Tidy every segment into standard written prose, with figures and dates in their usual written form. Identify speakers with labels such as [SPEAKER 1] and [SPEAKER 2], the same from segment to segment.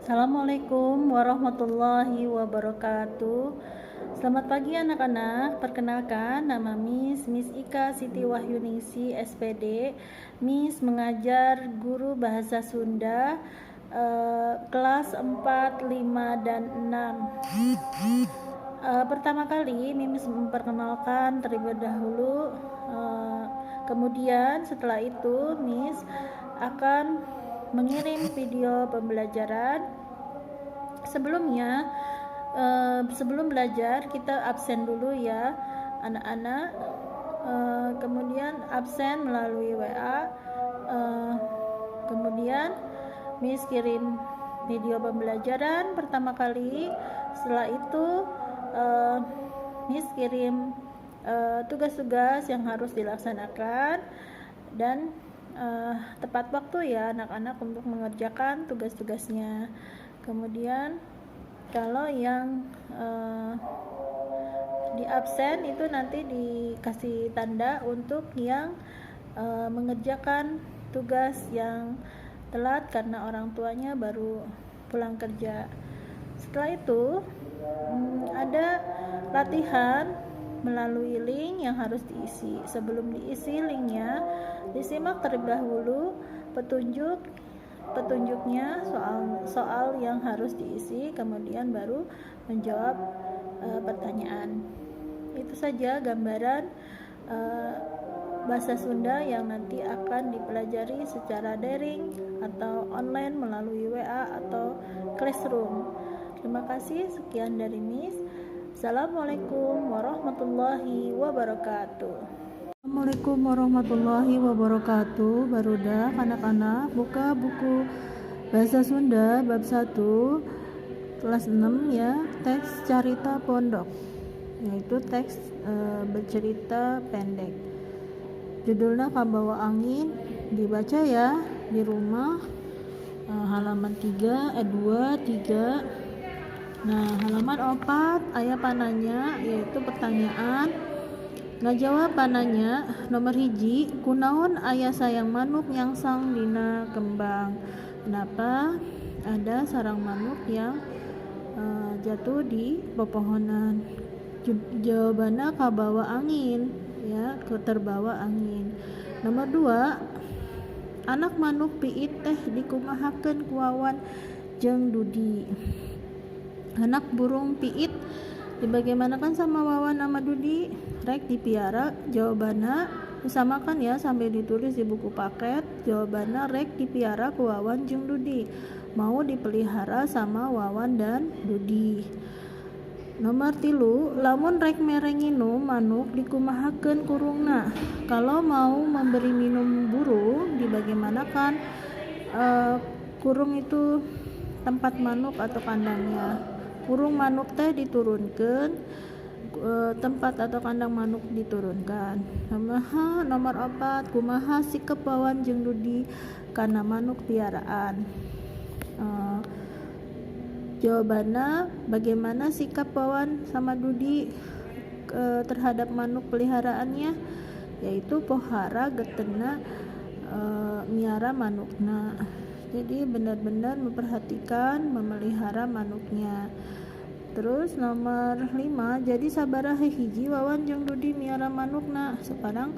[SPEAKER 1] Assalamualaikum warahmatullahi wabarakatuh. Selamat pagi anak-anak. Perkenalkan, nama Miss Miss Ika Siti Wahyuningsih SPD. Miss mengajar guru bahasa Sunda kelas 4, 5, dan 6. Pertama kali Miss memperkenalkan terlebih dahulu, kemudian setelah itu Miss akan mengirim video pembelajaran. Sebelumnya, sebelum belajar kita absen dulu ya, anak-anak. Kemudian absen melalui WA. Kemudian Miss kirim video pembelajaran pertama kali. Setelah itu Miss kirim tugas-tugas yang harus dilaksanakan dan tepat waktu ya, anak-anak, untuk mengerjakan tugas-tugasnya. Kemudian kalau yang di absen itu nanti dikasih tanda untuk yang mengerjakan tugas yang telat karena orang tuanya baru pulang kerja. Setelah itu ada latihan melalui link yang harus diisi. Sebelum diisi linknya, disimak terlebih dahulu petunjuknya, soal soal yang harus diisi, kemudian baru menjawab pertanyaan. Itu saja gambaran bahasa Sunda yang nanti akan dipelajari secara daring atau online melalui WA atau Classroom. Terima kasih, sekian dari Miss. Assalamualaikum warahmatullahi wabarakatuh. Assalamualaikum warahmatullahi wabarakatuh. Barudak, anak-anak, buka buku Bahasa Sunda bab 1 kelas 6 ya, teks carita pondok, yaitu teks bercerita pendek. Judulnya Kabawa Angin, dibaca ya di rumah, halaman 3, 2, 3. Nah, halaman 4 aya pananya, yaitu pertanyaan. Ngajawab pananya nomor 1, kunaon aya sayang manuk nyangsang dina kembang? Kenapa ada sarang manuk yang jatuh di pepohonan? Jawabannya kabawa angin ya, terbawa angin. Nomor 2, anak manuk piit teh dikumahakeun ku Wawan jeung Dudi? Anak burung piit dibagaimanakan sama Wawan sama Dudi? Rek dipiara. Jawabannya disamakan ya, sampai ditulis di buku paket. Jawabannya rek dipiara ku Wawan jeung Dudi, mau dipelihara sama Wawan dan Dudi. Nomor 3, lamun rek mere nginum manuk dikumahakeun kurungna? Kalau mau memberi minum burung dibagaimanakan kurung itu, tempat manuk atau kandangnya? Kurung manuk teh diturunkan, tempat atau kandang manuk diturunkan. Nomor 4, kumaha sikap Wawan jeung Dudi kana manuk piaraan? Jawabannya, bagaimana sikap Wawan sama Dudi terhadap manuk peliharaannya, yaitu pohara getena miara manukna. Jadi benar-benar memperhatikan, memelihara manuknya. Terus nomor 5, jadi sabaraha hiji Wawan jeung Dudi miara manukna sekarang,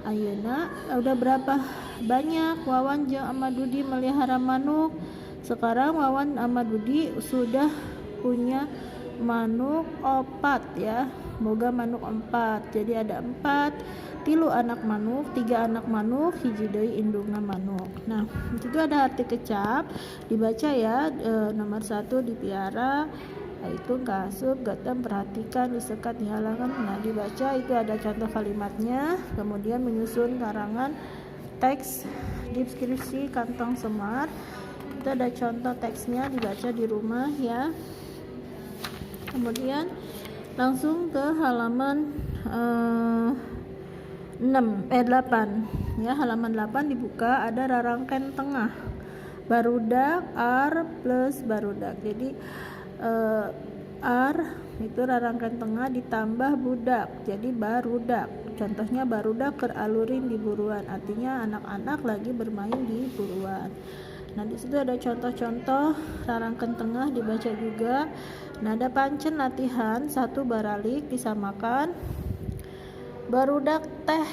[SPEAKER 1] ayeuna? Udah berapa banyak Wawan jeung sama Dudi melihara manuk? Sekarang Wawan sama Dudi sudah punya manuk 4 ya, boga manuk 4. Jadi ada 4, 3 anak manuk, 3 anak manuk, 1 deui indungna manuk. Nah, itu ada arti kecap, dibaca ya. Nomor 1 dipiara itu kasup, gatem, perhatikan, disekat, dihalangkan. Nah, dibaca itu ada contoh kalimatnya. Kemudian menyusun karangan teks deskripsi kantong semar, itu ada contoh teksnya, dibaca di rumah ya. Kemudian langsung ke halaman 6, 8 ya. Halaman 8 dibuka, ada rarangken tengah, barudak ar plus barudak. Jadi ar itu rarangken tengah ditambah budak jadi barudak. Contohnya, barudak keur alurin di buruan, artinya anak-anak lagi bermain di buruan. Nah, di situ ada contoh-contoh rarangken tengah dibaca juga. Nah, ada pancen latihan 1 baralik disamakan. Barudak teh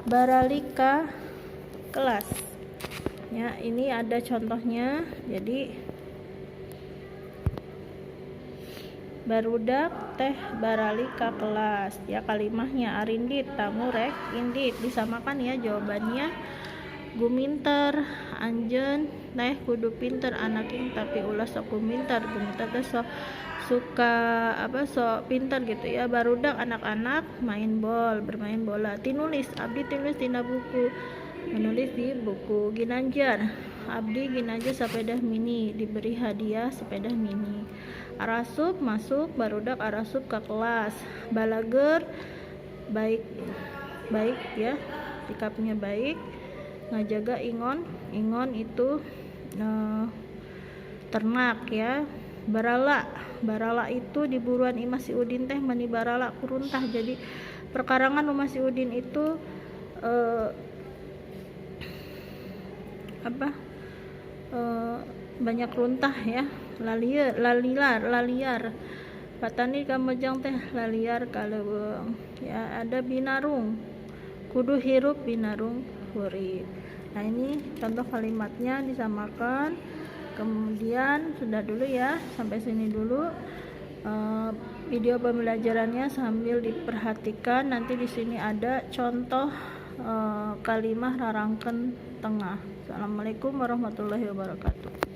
[SPEAKER 1] baralika kelas. Ya, ini ada contohnya. Jadi barudak teh baralika kelas ya, kalimahnya arindit tamu rek indit disamakan ya jawabannya. Guminter anjeun teh kudu pinter anaking tapi ulah sok guminter. Guminter teh sok suka apa, sok pinter gitu ya. Barudak anak-anak main bol, bermain bola. Tinulis abdi tinulis tina buku, menulis di buku. Ginanjar abdi ginanjar sepeda mini, diberi hadiah sepeda mini. Arasup masuk, barudak arasup ke kelas. Balager baik, baik ya, sikapnya baik. Ngajaga ingon, ingon itu ternak ya. Barala, barala itu di buruan imah si Udin teh mani barala kuruntah. Jadi perkarangan rumah si Udin itu banyak runtah ya. Laliar, laliar, laliar. Patani kamojang teh laliar kaleuweung ya. Ada binarung, kudu hirup binarung hurip. Nah, ini contoh kalimatnya disamakan. Kemudian sudah dulu ya, sampai sini dulu video pembelajarannya sambil diperhatikan. Nanti di sini ada contoh kalimah rarangken tengah. Assalamualaikum warahmatullahi wabarakatuh.